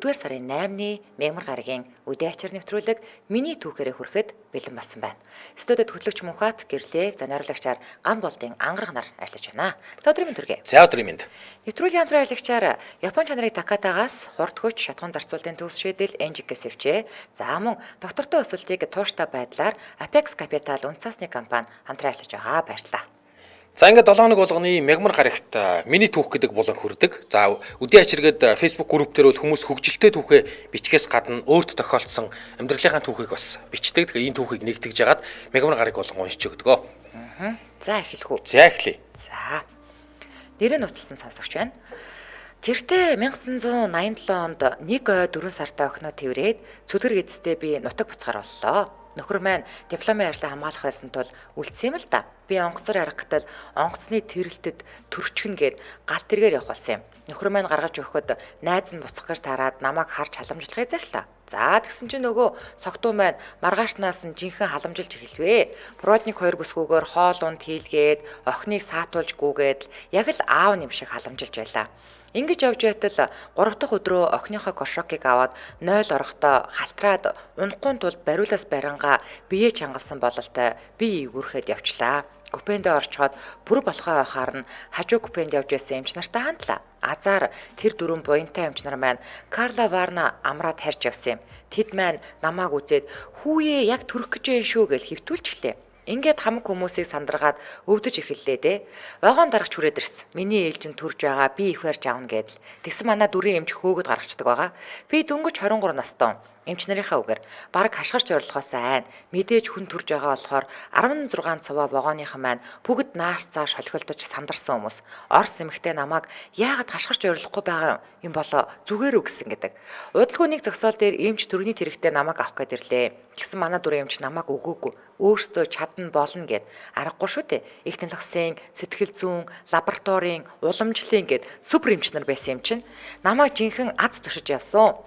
4-р сарын 8-ны Мягмар гарагийн үдээ ачаар нэвтрүүлэг миний түүхээрээ хүрэхэд бэлэн болсон байна. Студид хөтлөгч Мөнхат гэрлээ за найруулагчаар Ган болдын ангараг нар ажиллаж байна. За өдрийн мэнд хүргэе. За өдрийн мэнд. Нэвтрүүлгийн хамтран ажиллагчаар Япон чанарыг Такатагаас хурд хүч шатхуун зарцуулалтын төвс шийдэл NGK сэвчээ. За мөн доктортой өсөлтийг тууштай байдлаар Apex Capital үнэт цаасны компани хамтран ажиллаж байгаа. Баярлалаа. За ингээд 7 хоног болгоны Мягмар гарагт миний түүх гэдэг булан хүрдэг. За үдийн ачиргээд Facebook групп дээр бол хүмүүс хөгжилтэй түүхээ бичгээс гадна өөрт тохиолдсон амьдралынхаа түүхийг бас бичдэг. Тэгэхээр энэ түүхийг нэгтгэж ягаад Мягмар гараг болгон уншиж өгдөг. За эхлэх үү. За эхлэе. За. Нэрээ нууцлсан сонсогч байна. Тэртээ 1987 онд 1 ой 4 сартай охиноо тэрврээд цүлгэр эцэстээ би нутаг буцгаар боллоо. Нөхөр маань дипломын ажлаа хамгаалах байсан тул үлдсэн юм л да. Би онгоцоор харах гэтэл онгоцны тэрэлтэд төрчихнө гээд гал тэргээр явах болсон юм. Нөхөр маань гаргаж өгөхөд найз нь буцах гэж тараад намайг харж халамжлахыг захилаа. За тэгсэн чинь нөгөө согтуу маань маргаашнаас нь жинхэнэ халамжилж эхэлвэ. Проводник хоёр бүсгүйгээр хоол унд хийлгээд охиныг саатуулж гүгээд л яг л аав нэм шиг халамжилж байлаа. Ингэж явж байтал 3 дахь өдрөө охиныхоо горшокийг аваад 0 орохдоо халтраад унахгүй тулд бариулаас барингаа бие чангалсан бололтой би эвгүрхэд явчлаа. Купэндээ орчход бүр болохоо байхаар нь хажуу купэнд явж байсан эмч нартай хандлаа. Азар тэр дөрвөн буянтай эмч нар маань Карла Варна амраад харж явсан юм. Тэд маань намааг үзээд хүүе яг төрөх гэж байна шүү гэж хэвтүүлчихлээ. Ингээд хамаг хүмүүсийг сандаргаад өвдөж эхэллээ дээ. Вагон дарагч хүрээд ирсэн. Миний ээлж нь төрж байгаа би их барьж авна гэдэл. Тэгсэн манай дүрийн эмч хөөгд гаргацдаг байгаа. Би дөнгөж 23 настай. Эмч нарынхаа үгээр бараг хашгирч ойрлохоос айн. Мэдээж хүн төрж байгаа болохоор 16 цаваа вагоныхан маань бүгд нааш цааш холхилдож сандарсан хүмүүс. Орос эмэгтэй намайг яагаад хашгирч ойрлохгүй байгаа юм болоо зүгээр үү гэсэн гэдэг. Удалгүй нэг зогсоол дээр эмч төрөний тэрэгтээ намайг авах гээд ирлээ. Тэгсэн манай дүрийн эмч намайг өгөөгүй. Өөртөө чадна болно гэд аргагүй шүү дээ. Их нэлгсэн, сэтгэл зүйн, лабораторийн, уламжлалын гэд супер эмч нар байсан юм чинь. Намайг жинхэнэ аз туршиж явсан.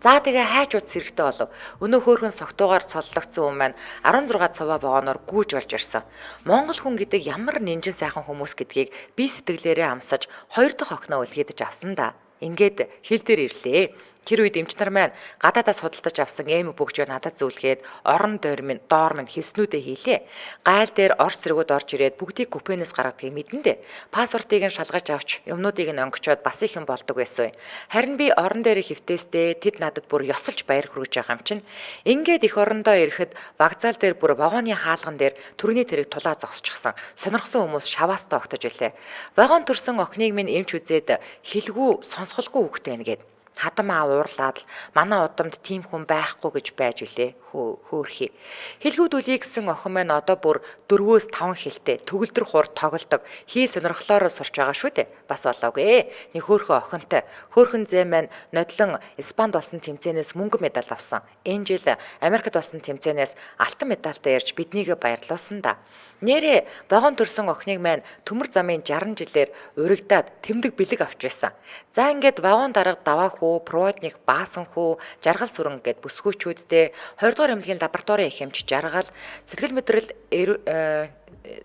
За тэгээ хайч утас хэрэгтэй болов. Өнөө хөөрхөн согтуугаар цоллогдсон хүн маань 16 цаваа вагоноор гүйж болж ирсэн. Монгол хүн гэдэг ямар нинжин сайхан хүмүүс гэдгийг би сэтгэлээрээ амсаж хоёр дахь охиноо үлгээдэж авсан да. Ингээд хил дээр ирлээ. Тэр үед эмч нар маань гадаадаас худалдаж авсан эм бөгжөө надад зөвлөгээд орон доор минь доор минь хевснүүдээ хийлээ. Гайл дээр орс зэргүүд орж ирээд бүгдийг купенээс гаргадгийг мэдэн дээ. Паспортыг нь шалгаж авч юмнуудыг нь онгочоод бас их юм болдог байсан юм. Харин би орон дээр хөвтөөсдээ тэд надад бүр ёсолж баяр хүргэж байгаа юм чинь. Ингээд их орондоо ирэхэд вокзал дээр бүр вагоны хаалган дээр төрөний тэрэг тулаа зогсчихсан. Сонирхсон хүмүүс шаваастаа огтож илээ. Вагон төрсөн охиныг минь эмч үзээд хэлгүй сонсголгүй хүүхдээ байна гэд. Хадам аа уурлаад л манай удамд тийм хүн байхгүй гэж байж үлээ хөөхий. Хэлгүүд үлий гэсэн охин маань одоо бүр 4-5 хэлтэй төгөлдөр хур тоглодог. Хий сонирхлоороо сурч байгаа шүү дээ. Бас болоогүй. Нэг хөөхөн охинтой. Хөөхөн зээ маань нодлон Испанд болсон тэмцээнээс мөнгө медаль авсан. Энэ жил Америкт болсон тэмцээнээс алтан медальтай ирж биднийгээ баярлуулсан да. Нэрээ вагон төрсөн охиныг маань төмөр замын 60 жилээр урагдаад тэмдэг бэлэг авч байсан. За ингээд вагон дарга даваа хүү, проводник баасан хүү, жаргал сүрэн гэд бүсгүүчүүдтэй 20 дугаар эмнэлгийн лабораторийн их эмч жаргал, сэтгэл мэдрэл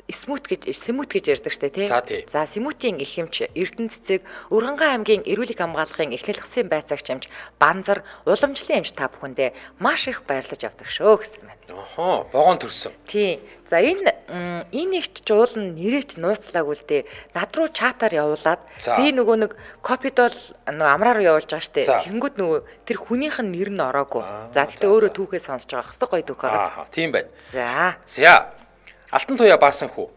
смут гэж сэмүт гэж ярьдаг штэ тий. За, тий. За сэмүтийн их эмч Эрдэнэ цэцэг Өргөнгай аймгийн эрүүлэг хамгаалахын эхлэл хасын байцаагч эмч Банзар уламжлалын эмч та бүхэндээ маш их баярлаж авдаг шүү гэсэн байна. Охоо, вагон төрсөн. Тий. За энэ энэ их жуулн нэрээч нууцлаагүй л дээ. Над руу чатаар явуулаад би нөгөө нэг копидол нөгөө амраар руу явуулж байгаа штэ. Тэнгүүд нөгөө тэр хүнийх нь нэр нь ороогүй. За гэхдээ өөрөө түүхээ сонсож байгаа. Хэвээ гоё түүх байгаа. Аа, тийм байна. За. За. Алтан туяа баасан хүү.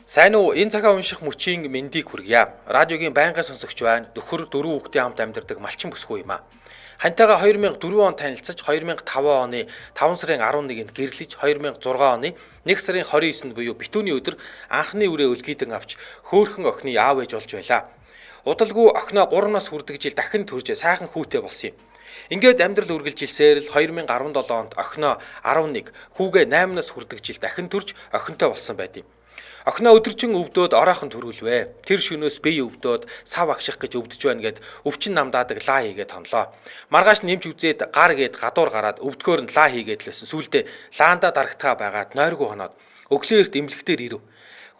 Сайн уу, энэ цагаа унших мөчийн мэндийг хүргье. Радиогийн байнгын сонсогч байна. Нөхөр дөрвөн хүүхдийн хамт амьдардаг малчин бүсгүй юм аа. Хантайгаа 2004 он танилцаж 2005 оны 5 сарын 11-нд гэрлэж 2006 оны 1 сарын 29-нд буюу битүүний өдөр анхны үрээ өлгийдэн авч хөөхөн охины аав ээж болж байлаа. Удалгүй охиноо 3 нас хүрдэг жил дахин төрж сайхан хүүтэй болсон юм. Ингээд амьдрал үргэлжилсээр л 2017 онд охиноо 11, хүүгээ 8 нас хүрдэг жил дахин төрж охинтой болсон байд юм. Охиноо өдөржин өвдөөд оройхон төрүүлвэ. Тэр шөнөөс бие өвдөөд сав агших гэж өвдөж байна гэд өвчин намдаадаг лаа хийгээд тонлоо. Маргааш нэмж үзээд гар гээд гадуур гараад өвдгөөр нь лаа хийгээд л байсан. Сүүлдээ лаандаа дарагтгаа байгаад нойргүй хоноод өглөө эрт эмнэлэгтэр ирэв.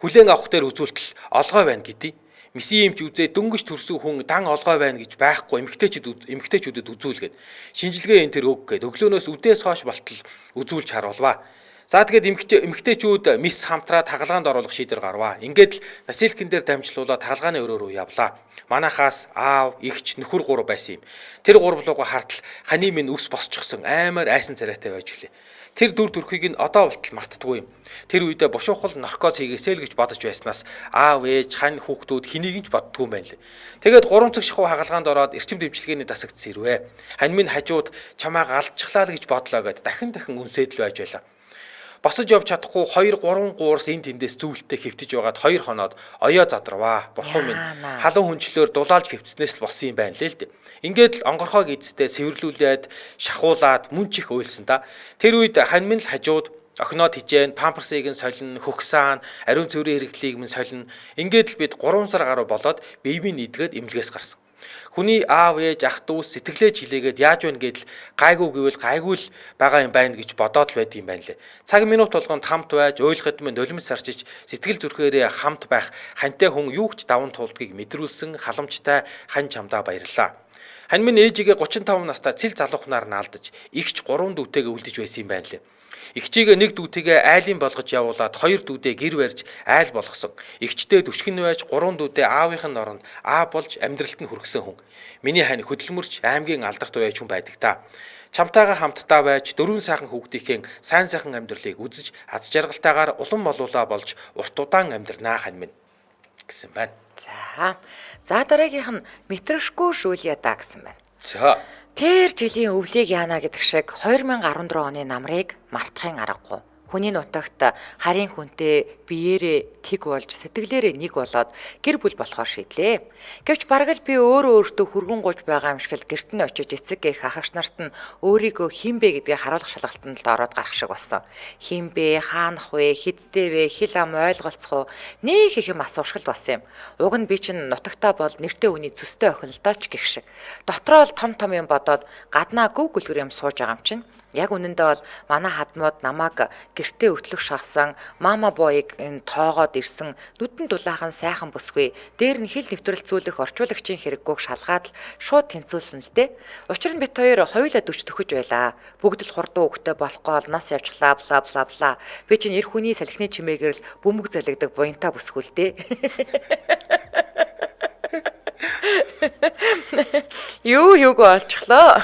Хүлээн авах дээр үзүүлтэл олгой байна гэдий. Миси эмч үзээ дөнгөж төрсөн хүн дан олгой байна гэж байхгүй эмэгтэйчүүдэд үзүүлгээд шинжилгээ энэ төр өг гээд өглөөнөөс үдээс хойш болтол үзүүлж харуулваа. За тэгээд эмэгтэйчүүд мис хамтраад хагалгаанд оруулах шийдвэр гарваа. Ингээд л насилкэн дээр дамжлуулаад хагалгааны өрөө рүү явлаа. Манайхаас аав, эгч, нөхөр гурав байсан юм. Тэр гурвлууга хартал ханы минь үс босчихсон аймаар айсан царайтай байж үлээ. Тэр дүр төрхийг нь одоо болтол мартдаггүй юм. Тэр үедээ бушуухал наркоз хийгээсэй л гэж бодож байснаас аав, ээж, хань хүүхдүүд хэнийг нь ч боддгүй юм байна лээ. Тэгээд 3 цаг шахуу хагалгаанд ороод эрчим дэмжлэгээний дасагдсан ирвэ. Хань минь хажууд чамааг алдчихлаа л гэж бодлоо гэд дахин дахин үнсээд л байж байлаа. Босож явж чадахгүй 2 3 гуурс энэ тэндээс зүйлтэй хэвтэж байгаад 2 хоноод оёо задарваа. Бурхан минь халуун хүнчлөөр дулаалж хэвтснээс л болсон юм байна лээ л дээ. Ингээд л онгорхойг эцтэй цэвэрлүүлээд шахуулаад мөн ч их уйлсан та. Тэр үед хань минь л хажууд охиноо тижээн, памперсыг нь солино, хөхсаан, ариун цэврийн хэрэглийг минь солино. Ингээд л бид 3 сар гаруй болоод бие биеийг идгээд эмнэлгээс гарсан. Хүний аав ээж ах дүүс сэтгэлээ чилээгээд яаж вэ гэдэл гайгүй гэвэл гайгүй л байгаа юм байна гэж бодоод л байд юм байна лээ. Цаг минут болгонд хамт байж уйлахад минь нулимс сарчиж сэтгэл зүрхээрээ хамт байх хантай хүн юу ч даван туулдгийг мэдрүүлсэн халамжтай хань чамдаа баярлалаа. Хань минь ээжигээ 35 настай цэл залуухнаар наалдаж эгч 3 дүүтэйгээ үлдэж байсан юм байна лээ. Эгчийгээ нэг дүүтэйгээ айлын болгож явуулаад 2 дүүдээ гэр барьж айл болгосон. Эгчтэй түшгэн байж 3 дүүдээ аавынх нь оронд аа болж амьдралд нь хүргэсэн хүн. Миний хань хөдөлмөрч аймгийн алдарт байж хүн байдаг та. Чамтайгаа хамтдаа байж 4 сайхан хүүхдийнхээ сайн сайхан амьдралыг үзэж аз жаргалтайгаар улам болуулаа болж урт удаан амьдрнаа хань минь гэсэн байна. За дараагийнх нь метрошгүй шүүлья да гэсэн байна. За. Тэр жилийн өвлийг яана гэдэг шиг 2014 оны намрыг мартахын аргагүй. Хүний нутагт харын хүнтэй биеэрээ тэг болж сэтгэлээрээ нэг болоод гэр бүл болохоор шийдлээ. Гэвч бараг л би өөрөө өөртөө хүргэн гуйж байгаа юм шиг л гэрт нь очиж эцэг гэх ахагч нарт нь өөрийгөө хэн бэ гэдгийг харуулах шалгалтанд л ороод гарах шиг болсон. Хэн бэ, хаанах вэ, хэдтэй вэ, хэл ам ойлголцох уу? Нэх их юм асуушгал болсон юм. Уг нь би чинь нутагтаа бол нэртэй хүний төстэй охин л доо ч гэх шиг. Дотроо л том том юм бодоод гаднаа гүв гүлгэр юм сууж байгаа юм чинь. Яг үнэндээ бол манай хадмууд намайг гэртээ өтлөх шахсан, мама бойг энэ тоогоод ирсэн нүдэн дулаахан сайхан бүсгүй, дээр нь хил нэвтрэлцүүлэх орчуулагчийн хэрэггүйг шалгаад л шууд тэнцүүлсэн л дээ. Учир нь бит хоёр хоёулаа 40 төхөж байлаа. Бүгд л хурдан хүүхдээ болохгүй л нас явчихлаа бла бла бла. Би чинь эр хүний салхины чимээгээр л бөмбөг залгидаг буянтаа бүсгүй л дээ. Юу юуг олчихлоо.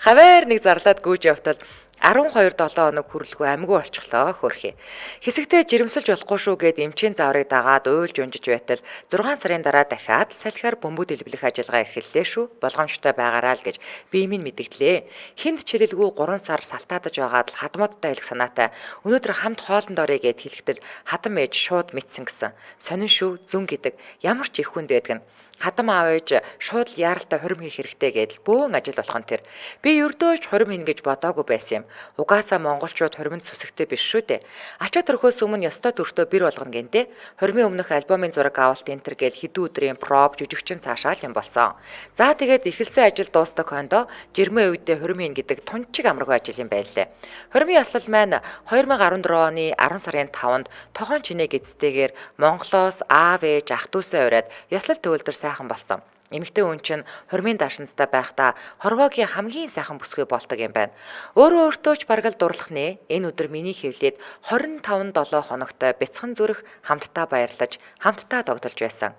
Хаваар нэг зарлаад гүйж явтал 12 7 хоног хүрлгүй амгүй болчихлоо хөрхи. Хэсэгтээ жирэмсэлж болохгүй шүү гэд эмчийн зааврыг дагаад уйлж унжиж байтал 6 сарын дараа дахиад салхиар бөмбөг дэлбэлэх ажиллагаа эхэллээ шүү. Болгоомжтой байгаараа л гэж бие минь мэдэгдлээ. Хинд чилэлгүй 3 сар салтаадаж байгаад л хадмуудтай хэлэх санаатай өнөөдөр хамт хоолнд оръё гэд хэлэхдээ хадам ээж шууд мэдсэн гэсэн. Сонин шүү зүн гэдэг ямар ч их хүнд байдаг нь. Хадам аав ээж шууд л яаралтай хурим хийх хэрэгтэй гэдэл бөөн ажил болох нь тэр. Би ердөөч хурим хийнэ гэж бодоогүй байсан юм. Угаасаа монголчууд хуримд сүсэгтэй биш шүү дээ. Ачаа төрхөөс өмнө ёстой төртөө бэр болгоно гэнтэй. Хурмын өмнөх альбомын зураг авалт энэ төр гээл хэдэн өдрийн проб жүжигчин цаашаа л юм болсон. За тэгээд эхэлсэн ажил дуустдаг хондоо жирмээ үедээ хурим хийнэ гэдэг тунчиг амаргүй ажил юм байлээ. Хурмын ёслол маань 2014 оны 10 сарын 5-нд тогоон чинээ гэцтэйгээр Монголоос аав ээж ах дүүсээ ураад ёслол төгөлдөр сайхан болсон. Эмэгтэй хүн чинь хурмын даашинзтай байхдаа хорвоогийн хамгийн сайхан бүсгүй болдог юм байна. Өөрөө өөртөө ч бараг л дурлах нэ. Энэ өдөр миний хэвлээд 25 7 хоногтой бяцхан зүрх хамтдаа баярлаж, хамтдаа догдолж байсан.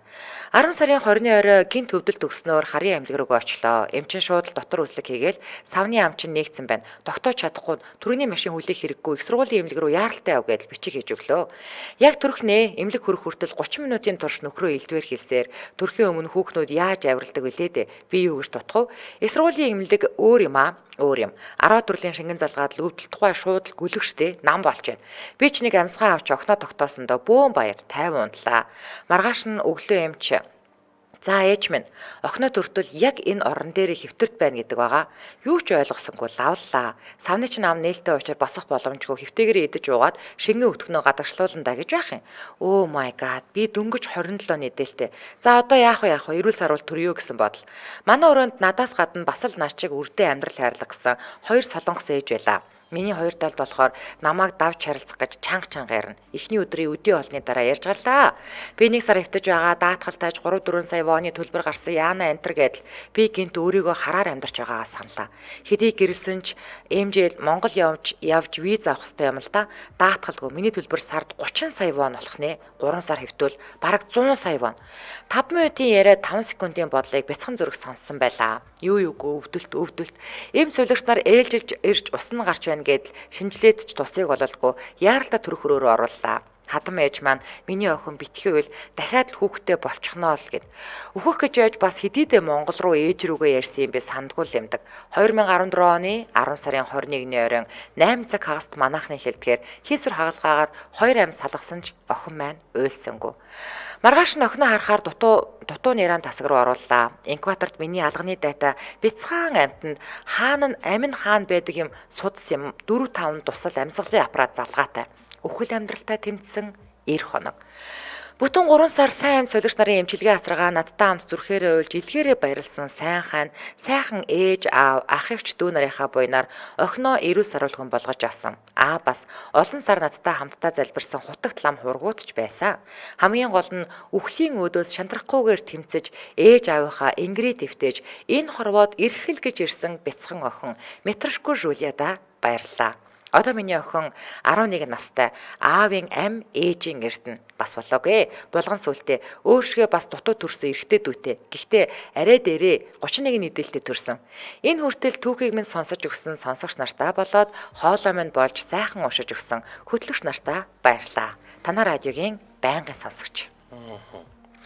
10 сарын 20-ны орой гинт төвдөл төгснөөр харын амьлаг руу очлоо. Эмчин шууд л дотор үслэг хийгээл савны ам чинь нэгдсэн байна. Тогтоож чадахгүй төрөний машин хүлээх хэрэггүй их сургуулийн эмнэлэг рүү яаралтай яв гэдэл бичиг хийж өглөө. Яг төрөх нэ эмнэлэг хүрэх хүртэл 30 минутын турш нөхрөө элдвэр хэлсээр төрхийн өмнө хүүхнүүд яаж авиралдаг вүлээ дээ. Би юу гэж дутах вэ? Их сургуулийн эмнэлэг өөр юм аа. Өөр юм. 10 төрлийн шингэн залгаад л өвдөл тухай шууд л гүлэг штэ. Нам болж байна. Би ч нэг амьсгаа авч охиноо тогтоосондоо бөөн баяр 50 унтлаа. Маргааш нь өглөө эмч За ээж минь охиноо төртөл яг энэ орон дээр хэвтэрт байна гэдэг байгаа. Юу ч ойлгосонгүй лавлаа. Савны чинь ам нээлттэй учир босох боломжгүй хэвтээгээрээ идэж уугаад шингэн өтгөнөө гадагшлуулна да гэж байх юм. Oh my god би дөнгөж 27 нийтэлтэй. За одоо яах вэ яах вэ? Эрүүл саруул төрөё гэсэн бодол. Манай өрөөнд надаас гадна бас л наа чиг үрдээ амьдрал хайрлах гэсэн хоёр солонгос ээж байлаа. Миний хоёр талд болохоор намайг давж харилцах гэж чанга чанга ярина. Эхний өдрийн өдий олны дараа ярьж гарлаа. Би нэг сар хэвтэж байгаа даатгал тааж 3 4 сая воны төлбөр гарсан яана энтер гэдэл би гинт өөрийгөө хараар амьдарч байгаагаа саналаа. Хэдий гэрэлсэн ч МЖЛ Монгол явж виз авах хэрэгтэй юм л да. Даатгалгүй миний төлбөр сард 30 сая вон болох нэ. 3 сар хэвтвэл бараг 100 сая вон. 5 минутын яриа 5 секундын бодлыг бяцхан зүрх сонссон байлаа. Юу юугүй өвдөлт. Эм цөлөгч нар ээлжилж ирж ус нь гарч байна гэдэл шинжилээд ч тусыг ололгүй яаралтай төрөх өрөөрөө орууллаа. Хадам ээж маань миний охин битгий үйл дахиад л хүүхдтэй болчихноо л гэд. Өөхөх гэж яаж бас хэдийдээ Монгол руу ээж рүүгээ ярьсан юм бэ сандгүй л юмдаг. 2014 оны 10 сарын 21-ний оройн 8 цаг хагаст манайхны хэлдгээр хийсвэр хагалгаагаар 2 ам салгасан ч охин маань уйлсангүй. Маргааш нь охиноо харахаар дутуу нэран тасаг руу орууллаа. Инкубаторт миний алганы дайтай бяцхан амтанд хаана нь амин хаана байдаг юм судас юм 4 5 тусал амьсгалын аппарат залгаатай. Үхэл амьдралтай тэмцсэн 90 хоног. Бүтэн 3 сар сайн амьд солигч нарын эмчилгээ асаргаа надтай хамт зүрхээрээ уйлж илгээрээ баярлсан сайн хаан, сайхан ээж аав, ах эгч дүү нарынхаа буйнаар охиноо эрүүл саруулхан болгож авсан. Аа бас олон сар надтай хамтдаа залбирсан хутагт лам хургууд ч байсан. Хамгийн гол нь үхлийн өөдөөс шантрахгүйгээр тэмцэж ээж аавынхаа энгэрий дэвтэж энэ хорвоод эрхэл гэж ирсэн бяцхан охин Метршгүй Жулияда баярлалаа. Одоо миний охин 11 настай аавын ам ээжийн эрдэнэ бас болоогүй. Булган сүлтээ өөршгөө бас дутуу төрсөн эрэгтэй дүүтэй. Гэхдээ арай дээрээ 31 нийдэлтэй төрсөн. Энэ хүртэл түүхийг минь сонсож өгсөн сонсогч нартаа болоод хоолой минь болж сайхан уншиж өгсөн хөтлөгч нартаа баярлалаа. Танай радиогийн байнгын сонсогч.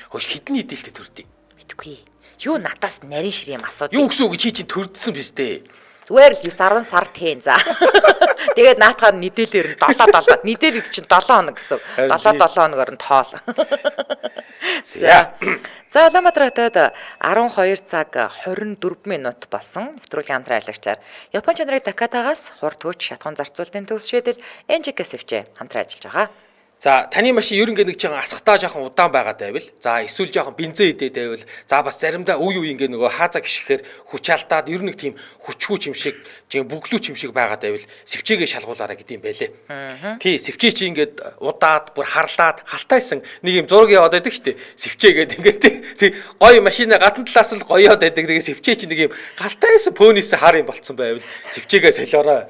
Хөш хэдэн нийдэлтэй төрдий? Мэдгүй. Юу надаас нарийн шир юм асуудаг. Юу гэсэн үг чи чинь төрдсөн биз дээ. Зүгээр л 9 10 сар тийм за. Тэгээд наатахаар нийдэлээр нь 7 7 нийдэл гэдэг чинь 7 хоног гэсэн. 7 7 хоногор нь тоол. За. За Улаанбаатар хотод 12 цаг 24 минут болсон. Нэвтрүүлгийн хамтран ажиллагчаар Япон чанарыг Такатагаас хурд хүч шатхан зарцуулалтын төвс шийдэл NGK-СФЧ хамтран ажиллаж байгаа. За таны машин ер нь нэг жоохон асхтаа жоохон удаан байгаад байвал за эсвэл жоохон бензин идээд байвал за бас заримдаа үе үе ингээ нөгөө хааза гიშгэхээр хүч алдаад ер нь нэг тийм хүчгүй юм шиг жин бүглүүч юм шиг байгаад байвал сэвчээгээ шалгуулаарай гэдэг юм байлээ. Тий сэвчээ чи ингээд удаад бүр харлаад халтайсан нэг юм зураг яваад байдаг штэ. Сэвчээгээд ингээд тий гоё машина гадна талаас л гоё яваад байдаг. Тэгээ сэвчээ чи нэг юм галтайсан пөөнөөс хар юм болцсон байвал сэвчээгээ солиорой.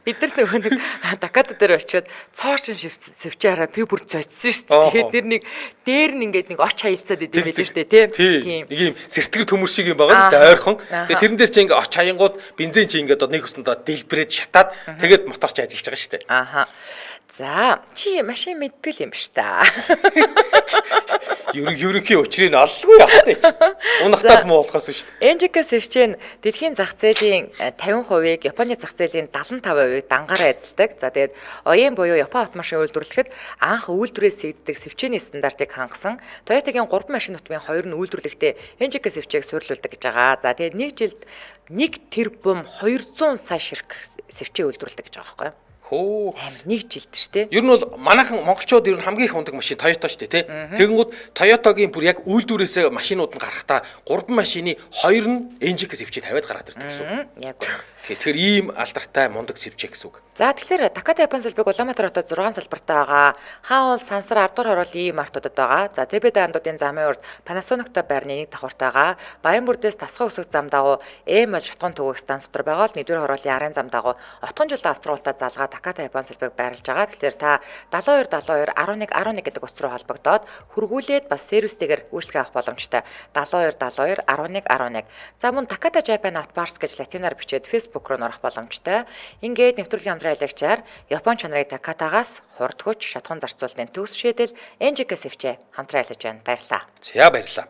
Бид нар нөгөө нэг Таката дээр очиод цоо чин сэвчээ хараад би бүр зодсон шүү дээ. Тэгээд тэр нэг дээр нь ингээд нэг оч хаялцаад идэв байлээ шүү дээ, тийм. Нэг юм сэртгэр төмөр шиг юм байгаа л дээ ойрхон. Тэгээд тэрэн дээр чи ингээд оч хаянгууд бензин чи ингээд нэг хөсөндөө дэлбэрээд шатаад тэгээд мотор чи ажиллаж байгаа шүү дээ. Ааха. За чи машин мэддэг юм биш та. Ерөнхий учрыг нь оллгүй яах вэ чи. Унахтаад муу болохоос биш. NGK сэвчээ нь дэлхийн зах зээлийн 50%-ийг Японы зах зээлийн 75%-ийг дангаараа эзэлдэг. За тэгээд OEM буюу Япон автомашин үйлдвэрлэхэд анх үйлдвэрээс сэгддэг сэвчээний стандартыг хангасан. Toyota-гийн 3 машин нутгийн 2 нь үйлдвэрлэхдээ NGK сэвчээг суйрлуулдаг гэж байгаа. За тэгээд нэг жилд 1 тэрбум 200 сая ширхэг сэвчээ үйлдвэрлэдэг гэж байгаа байхгүй юу? Хөө. Нэг жилд шүү дээ. Ер нь бол манайхан монголчууд ер нь хамгийн их ундаг машин Toyota шүү дээ, тий. Тэгэнгүүт Toyota-гийн бүр яг үйлдвэрээсээ машинууд нь гарахдаа 3 машины 2 нь NGK сэвчээ тавиад гараад ирдэг гэсэн үг. Яг үнэ. Тэгэхээр ийм алдартай мундаг сэвчээ гэсэн үг. За тэгэхээр Таката Япон салбарыг Улаанбаатар хотод 6 салбартай байгаа. Хаан уул, Сансар, Ардуур хороол ийм мартуудад байгаа. За Тэбэд андуудын замын урд Panasonic-той байрны нэг давхартай байгаа. Баянбүрдээс тасган өсөх зам дагуу Эм бол шатган түгээх станц дотор байгаа бол 1-р хороолын арын зам дагуу отгон жилд авцруулалтаа залгаа Таката Япон салбарыг байрлаж байгаа. Тэгэхээр та 72 72 11 11 гэдэг утас руу холбогдоод хөргүүлээд бас сервистэйгээр үйлчлэг авах боломжтой. 72 72 11 11. За мөн Takata Japan Auto Parts гэж латинаар бичээд Facebook руу орох боломжтой. Ингээд нэвтрүүлгийн хамтран ажиллагчаар Япон чанарыг Такатагаас хурд хүч шатхан зарцуулалтын төгс шийдэл NGK сэвчээ хамтран ажиллаж байна. Баярлалаа. За баярлалаа.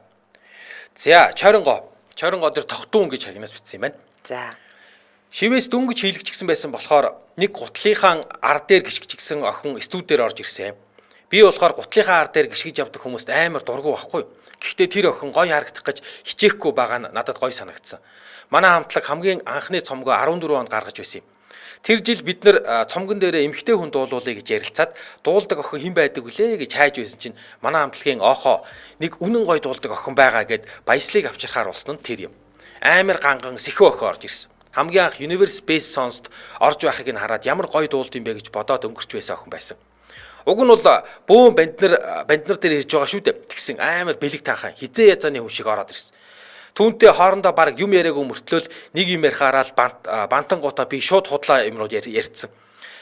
За чойронгоо. Чойронгоо дээр тогтуун гэж хагнаас бичсэн юм байна. За. Шивээс дөнгөж хийлэгчгсэн байсан болохоор нэг гутлынхаа ар дээр гიშгчгсэн охин студ дээр орж ирсэн. Би болохоор гутлынхаа ар дээр гიშгэж явдаг хүмүүст амар дургу байхгүй. Гэхдээ тэр охин гоё харагдах гэж хичээхгүй байгаа нь надад гоё санагдсан. Манай хамтлаг хамгийн анхны цомгоо 14 онд гаргаж байсан юм. Тэр жил бид нэр цомгон дээрээ эмэгтэй хүн дуулуулъя гэж ярилцаад дуулдаг охин хэн байдаг вүлээ гэж хайж байсан чинь манай хамтлагийн оохоо нэг үнэн гоё дуулдаг охин байгаа гэд баяслыг авчирхаар болсон нь тэр юм. Амар ганган сэхүү охин орж ирсэн. Хамгийн анх Universe Best Songs-д орж байхыг нь хараад ямар гоё дуулд юм бэ гэж бодоод өнгөрч байсан охин байсан. Уг нь бол бөөн банднар дээр ирж байгаа шүү дээ. Тэгсэн амар бэлэг таахаа хизээ язааны хүн шиг ороод ирсэн. Түүнтэй хоорондоо баг юм яриаггүй мөртлөөл нэг юм ярихаараа л бантангуудаа би шууд худлаа юмрууд ярьцсан.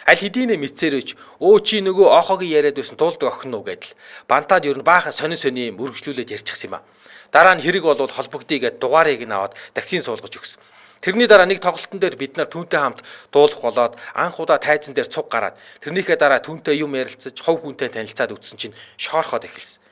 Аль хэдийнэ мэдсээрэж өө чи нөгөө оохогийн яриад байсан дуулдаг охин уу гэдэл. Бантаад ер нь баахан сонин сонин юм үргэлжлүүлээд ярьчихсан юм а. Дараа нь хэрэг болвол холбогдъё гэд дугаарыг нь аваад таксин суулгаж өгсөн. Тэрний дараа нэг тоглолтын дээр бид нар түүнтэй хамт дуулах болоод анх удаа тайзан дээр цуг гараад тэрнийхээ дараа түүнтэй юм ярилцаж хов хүнтэй танилцаад үтсэн чинь шоорхоод эхэлсэн.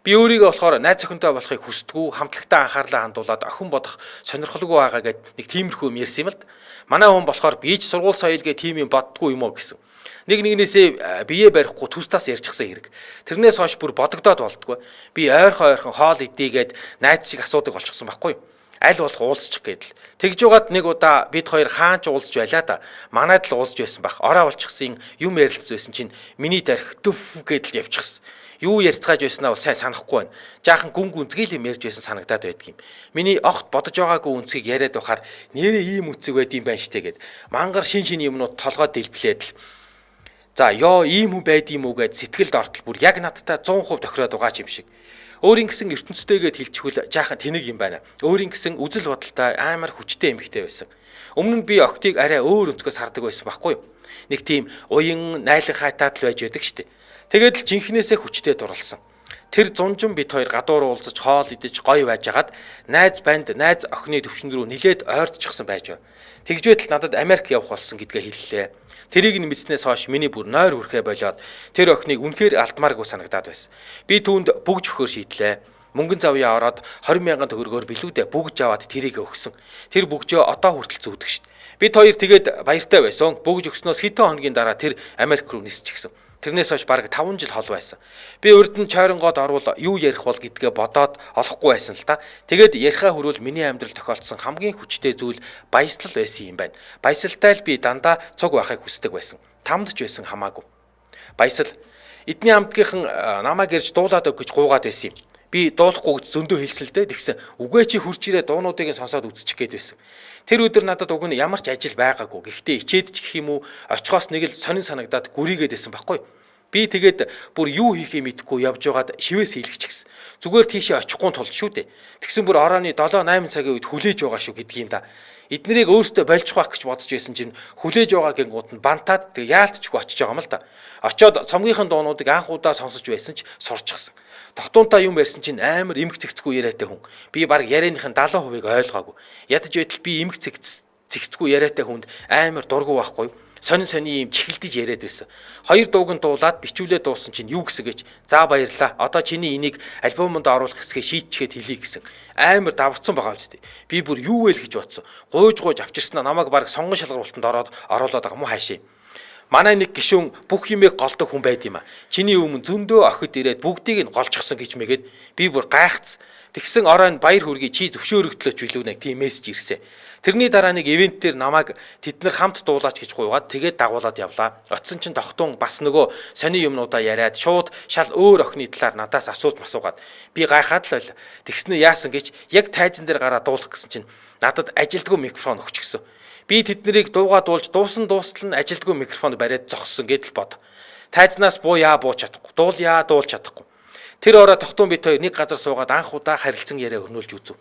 Би өөрийгөө болохоор найз охинтой болохыг хүсдэггүй, хамтлагтаа анхаарлаа хандуулад охин бодох сонирхолгүй байгаа гэд нэг тиймэрхүү юм ярьсан юм л д. Манай хүн болохоор би ч сургууль соёл гэ тийм юм боддгоо юм уу гэсэн. Нэг нэгнээсээ бие барихгүй түс тас ярьчихсан хэрэг. Тэрнээс хойш бүр бодогдоод болдгоо. Би ойрхон ойрхон хоол идийгээд найз шиг асуудаг болчихсон байхгүй юу? Аль болох уулзчих гэдэл. Тэгж жугаад нэг удаа бид хоёр хаанч уулзж байлаа да. Манайд л уулзж байсан бах. Орой болчихсон юм ярилцсан байсан чинь миний дарих дүф гэдэл явчихсан. Юу ярьцгааж байснаа бол сайн санахгүй байна. Жаахан гүн гүнзгий л юм ярьж байсан санагдаад байдаг юм. Миний огт бодож байгаагүй үнцгийг яриад байхаар нэрээ ийм үнцэг байд юм байна штэ гэд. Мангар шин шин юмнууд толгой дэлбэлээд л. За ёо ийм хүн байд юм уу гэд сэтгэлд ортол бүр яг надтай 100% тохироод байгаа ч юм шиг. Өөрийн гэсэн ертөнцтэйгээд хэлчихвэл жаахан тэнэг юм байна. Өөрийн гэсэн үзэл бодолтой амар хүчтэй эмэгтэй байсан. Өмнө нь би октыг арай өөр өнцгөөс хардаг байсан байхгүй юу? Нэг тийм уян найлан хайтаад л байж байдаг штэ. Тэгээд л жинхнээсээ хүчтэй дурлсан. Тэр зунжин бид хоёр гадуур уулзаж хоол идэж гоё байжгаад найз банд найз охины төвшин рүү нилээд ойртчихсан байж байв. Тэгж байтал надад Америк явах болсон гэдгээ хэллээ. Тэрийг нь мэдснээс хойш миний бүр нойр хүрхээ болоод тэр охиныг үнэхээр алдмааргүй санагдаад байсан. Би түүнд бүгж өгөхөөр шийдлээ. Мөнгөн завьяа ороод 20 мянган төгрөгөөр билүүдээ бүгж аваад тэрийг өгсөн. Тэр бүгжөө одоо хүртэл зүүдэг шít. Бид хоёр тэгээд баяртай байсан. Бүгж өгснөөс хэдэн хоногийн дараа тэр Америк руу нисчихсэн. Тэрнээс хойш бараг 5 жил хол байсан. Би урд нь чойронгоод орвол юу ярих бол гэдгээ бодоод олохгүй байсан л та. Тэгээд ярихаа хүрвэл миний амьдрал тохиолдсон хамгийн хүчтэй зүйл баяслал байсан юм байна. Баясалтай л би дандаа цуг байхыг хүсдэг байсан. Тамд ч байсан хамаагүй. Баясал эдний хамтгийнхан намайг ирж дуулаад өг гэж гуугаад байсан юм. Би дуулахгүй гэж зөндөө хэлсэн л дээ. Тэгсэн үгүй чи хурж ирээ дуунуудыг нь сонсоод үзчих гээд байсан. Тэр өдөр надад уг нь ямар ч ажил байгаагүй. Гэхдээ ичээд ч гэх юм уу очихоос нэг л сонин санагдаад гүрийгээд байсан байхгүй. Би тэгээд бүр юу хийхээ мэдэхгүй явж байгаад шивээс хийлгэчихсэн. Зүгээр тийшээ очихгүй тулд шүү дээ. Тэгсэн бүр орооны 7 8 цагийн үед хүлээж байгаа шүү гэдгийг юм да. Эднэрийг өөртөө болчих байх гэж бодож байсан чинь хүлээж байгаа гингууд нь бантаад тэг яалтчгүй очиж байгаа юм л да. Очоод цомгийнхан дуунуудыг анх удаа сонсож байсан ч сурчсан. Тогтуунтай юм ярьсан чинь амар эмх цэгцгүй яриатай хүн. Би баг ярианых нь 70%-ыг ойлгоогүй. Ядаж байтал би эмх цэгцгүй яриатай хүнд амар дургу байхгүй юу? Сонин сонин юм чихэлдэж яриад байсан. Хоёр дууг нь дуулаад бичүүлээ дуусан чинь юу гэсэн гэж. За баярлаа. Одоо чиний энийг альбомонд оруулах хэсгээ шийдчихэд хэлье гэсэн. Амар даварцсан байгаа үстэй. Би бүр юу вэ л гэж бодсон. Гуйж гуйж авчирснаа намайг баг сонгон шалгаруултанд ороод оруулаад байгаа юм уу хаашаа. Манай нэг гишүүн бүх юмыг голдог хүн байд юм а. Чиний өмнө зөндөө охид ирээд бүгдийг нь голчихсон гэж мэгээд би бүр гайхц. Тэгсэн оройн баяр хүргэе чи зөвшөөрөгдлөөч билүү нэг тийм мессеж ирсэн. Тэрний дараа нэг ивент дээр намайг тэд нар хамт дуулаач гэж гуйгаад тэгээд дагуулад явлаа. Очсон чинь тогтун бас нөгөө сони юмнуудаа яриад шууд шал өөр охины талаар надаас асууж масуугаад би гайхаад л байл. Тэгснэ яасан гэж яг тайзан дээр гараад дуулах гэсэн чинь надад ажилдгүй микрофон өгчихсөн. Би тэднийг дуугаа дуулж дуусан дуустал нь ажилдгүй микрофон бариад зогссон гэдэл бод. Тайзнаас буу яа бууч чадахгүй, дуул яа дуулж чадахгүй. Тэр орой тогтун бит хоёр нэг газар суугаад анх удаа харилцан яриа өрнүүлж үзв.